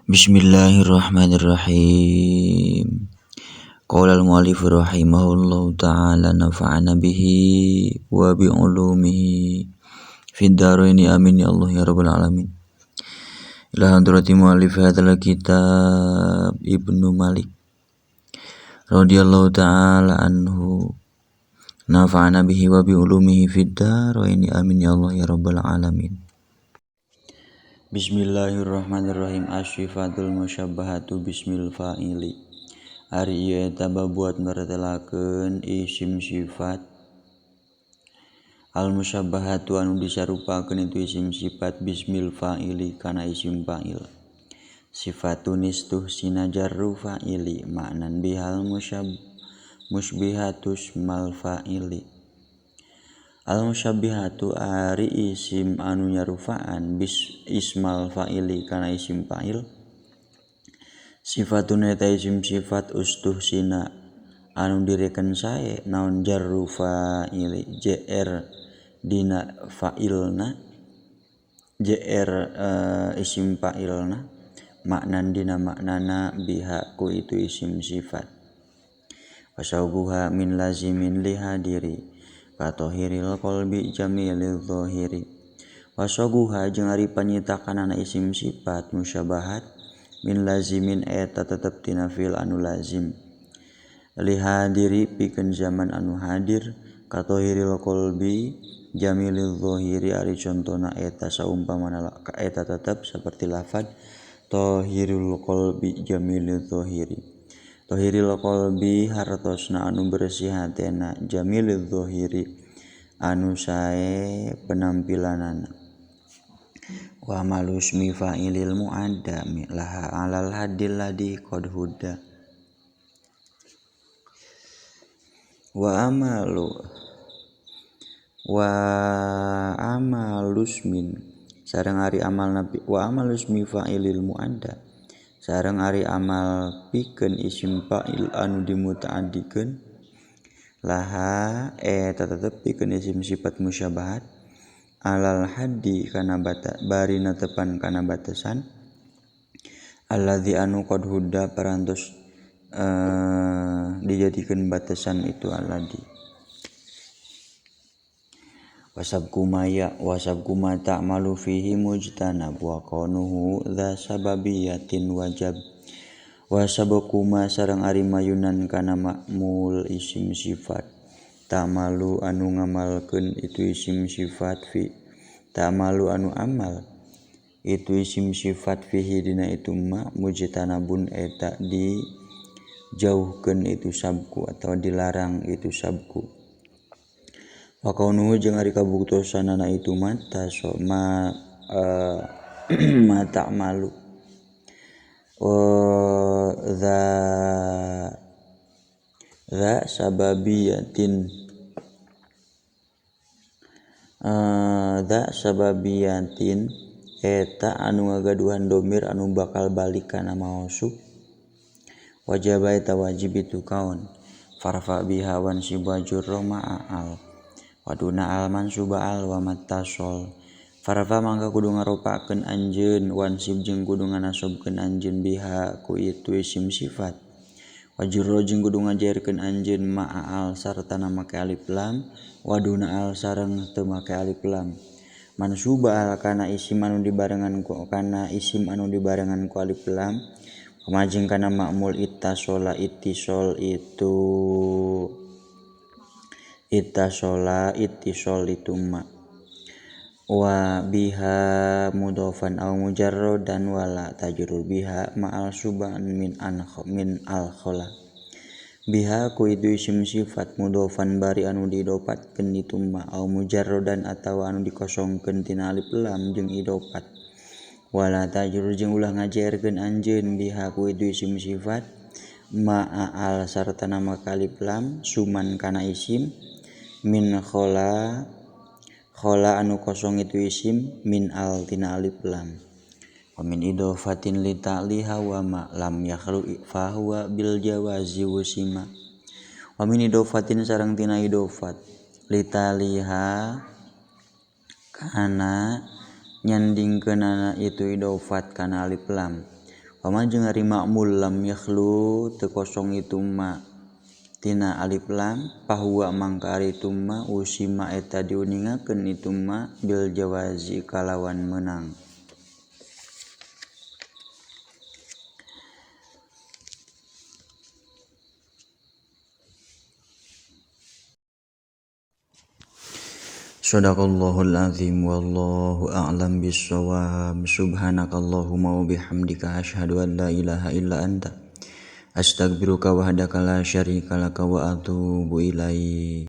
Bismillahirrahmanirrahim. Qala al-mu'allif rahimahullahu ta'ala nafa'ana bihi wa bi ulumihi fid dharaini amin ya Allah ya rabbal alamin. Ila hadrati mu'allif hadzal kitab Ibnu Malik radhiyallahu ta'ala anhu nafa'ana bihi wa bi ulumihi fid dharaini amin ya Allah ya rabbal alamin. Bismillahirrahmanirrahim. Asyifatul musyabbahatu bismil fa'ili. Ari ieu eta babuat maretelakeun isim sifat al musyabbahatu anu disarupakeun itu isim sifat bismil fa'ili kana isim fa'il. Sifatun istuhsina jarru fa'ili maknan bihal musbihatus mal fa'ili. Al musyabbihatu ari isim anu nyarufaan bis ismal fa'ili kana isim fa'il. Sifatun eta isim sifat ustuhsina anu direken sae naon jarru fa'ili jr dina fa'ilna jr isim fa'ilna maknan dina maknana biha ku itu isim sifat. Wasauguha min lazimin lihadiri katohiril qalbi jamilil zahiri. Wasoguha jeung ari panyitakanana isim sifat musyabahat min lazimin eta tetep tina fi'il anu lazim lihadiri pikeun zaman anu hadir. Katohiril qalbi jamilil zahiri ari contona eta saumpamana eta tetep seperti lafad tohirul qalbi jamilil zahiri. Tohiril qalbi hartosna anu bersih hatena jamilil zahiri anu sae penampilanana. Wa malusmi fa'ilil mu'adda laha alal haddil ladhi qad hudda. Wa amalusmin sareng ari amal nabi wa amalusmi fa'ilil mu'adda sareng ari amal pikeun isim fa'il anu dimuta'addikeun laha eta tetep pikeun isim sifat musyabahat alal haddi kana bata barina tepan kana batasan alladzi anu qad hudda parantos dijadikeun batasan itu alladzi. Wasabku maya wasabku ma ta'malu fihi mujtanab wa kaunuhu dza sababiyatin wajab. Wasabku ma sareng ari mayunan kana ma'mul isim sifat ta'malu anu ngamalkeun itu isim sifat fi ta'malu anu amal itu isim sifat fihi dina itu ma mujtanabun eta dijauhkeun itu sabku atau dilarang itu sabku. Wa kaunuhu jeung ari kabuktosanana itu mata so ma ma ta'malu wa dza sababiyatin dza sababiyatin eta anu ngagaduhan domir anu bakal balik kana mausuf wajib eta wajib itu kaon farfa biha wan sibajur roma al waduna al mansuba al wa mattasol. Farfa mangka kudu ngaropakeun anjeun wansib jeung kudu nganasobkeun anjeun biha ku itu isim sifat. Wajurro jeung kudu ngajairkeun anjeun ma'a al sartana make alif lam waduna al sareng teu make alif lam. Mansuba al kana isim anu dibarengan ku kana isim anu dibarengan ku alif lam pamajeng kana ma'mul ittasola ittisol itu ittasola ittisol itu ma wa biha mudhofan aw mujarradan wala tajrur biha ma'al suban min an min al khala. Biha ku itu isim sifat mudhofan bari anu diidopatkeun itu ma aw mujarradan atawa anu dikosongkeun tina alif lam jeung idofat wala tajrur jeung ulah ngajerkeun anjeun biha ku itu isim sifat ma'a al sartana maka alif lam suman kana isim min khola khola anu kosong itu isim min al tina alif lam. Wa min idofatin li ta'liha wa ma lam yakhlu fa huwa bil jawazi wusima. Wa min idofatin sareng tina idofat li ta'liha kana nyandingkeunana itu idofat kana alif lam. Wa jeung ari ma'mul lam yakhlu teu kosong itu ma tina alif lam pahuwa mangka ari itu ma usima eta diuningakeun itu ma bil jawazi kalawan meunang. Shadaqallahul azim wallahu a'lam bissawab. Subhanakallahumma wa bihamdika asyhadu an la ilaha illa anta astaghfiruka wahdaka la syarika laka wa atubu ilaik.